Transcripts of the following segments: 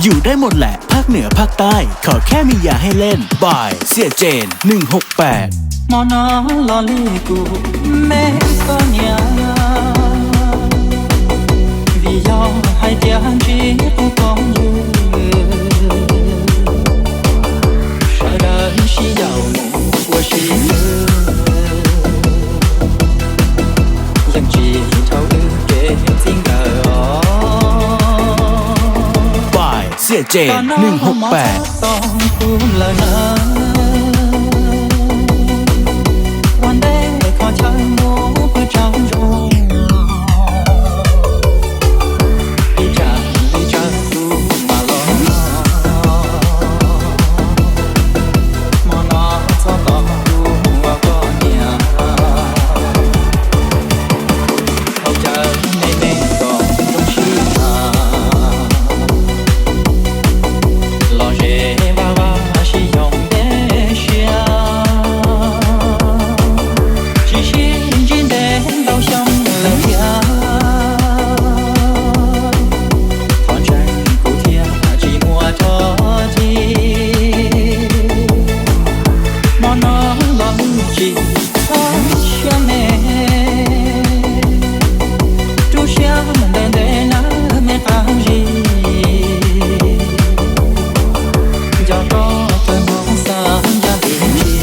อยู่ได้หมดแหละภาคเหนือภาคใต้ ขอแค่มียาให้เล่น by เสี่ยเจน หนึ่งหกแปด Hmo no los li kuv me koj niam, vim yog hais tias ntsib qub phooj ywg, sawv daws sib yaum mus ua si xwb, yeej tsis dhau wb kev txij nkawm os. By เสี่ยเจน หนึ่งหกแปด tau kuv lawm na, ua ntej kho chaw mus pw tsaug zog, ib tsam li tsawg kuv mam los, hmo no txhob tos kuv ua koj niam, haus cawv me me kom zoo sib tham, los ze vaj vaj sib xyoos ntev siab, tsis sib ntsib ntev ntau xyoo lawm thiab, thov ntseeg kuv thiab tsis muaj tso cai, hmo no los tsis txhob siab me, rub siab ntev ntev nawb me qab zib, nco koj kawg hmoov xav yog vim li,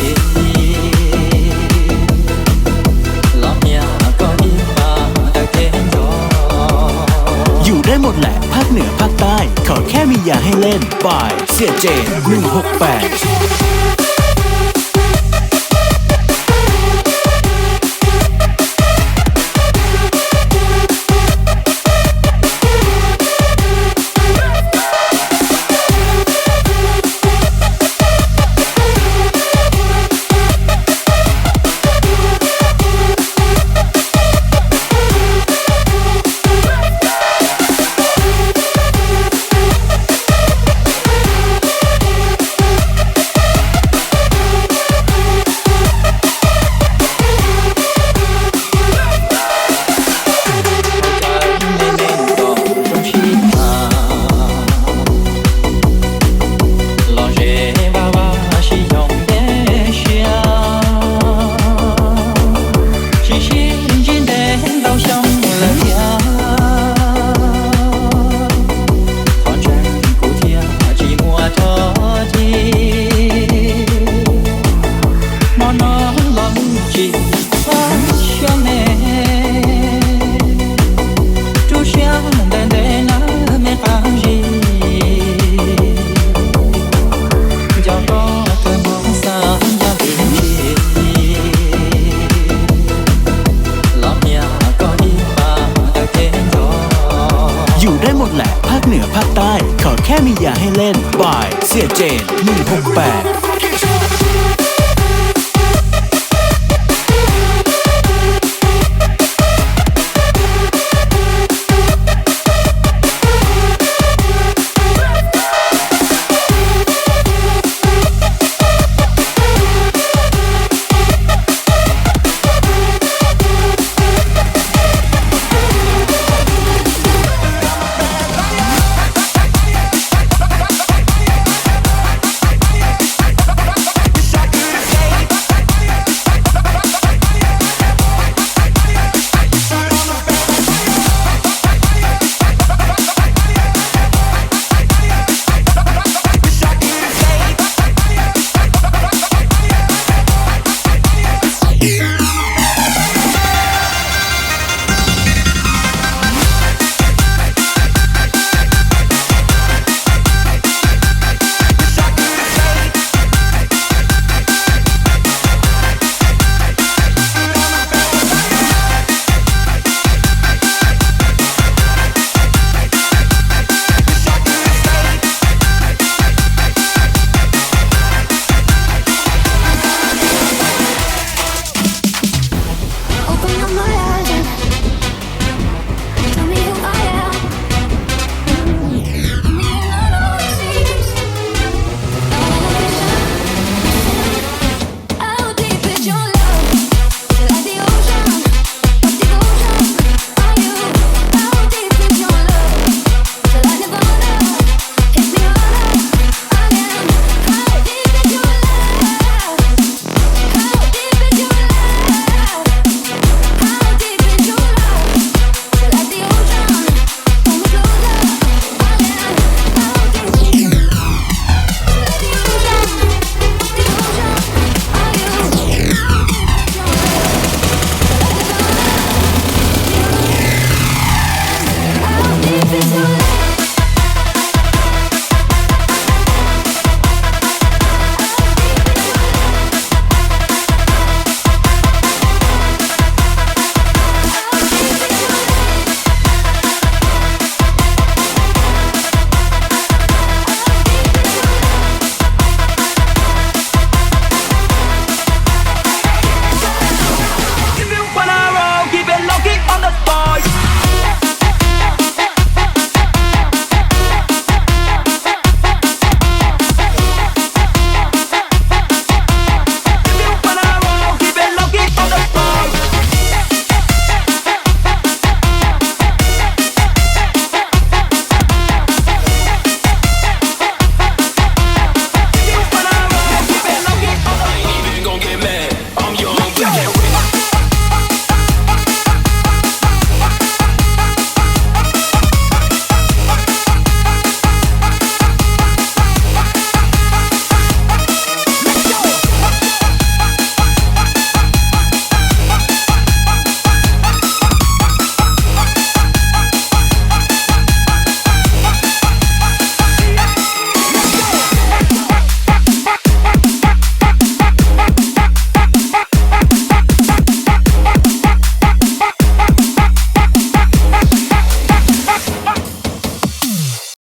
los hnia koj ib pas daws kev nco. อยู่ได้หมดแหละภาคเหนือภาคใต้ ขอแค่มียาให้เล่น by เสี่ยเจน หนึ่งหกแปด Los ze vaj vaj sib xyoos ntev siab, tsis sib ntsib ntev ntau xyoo lawm thiab, thov ntseeg kuv thiab tsis muaj tso cai, hmo no los tsis txhob siab me, rub siab ntev ntev nawb me qab zib, nco koj kawg hmoov xav yog vim li, los hnia koj ib pas daws kev nco. อยู่ได้หมดแหละภาคเหนือภาคใต้ ขอแค่มียาให้เล่น by เสี่ยเจน หนึ่งหกแปด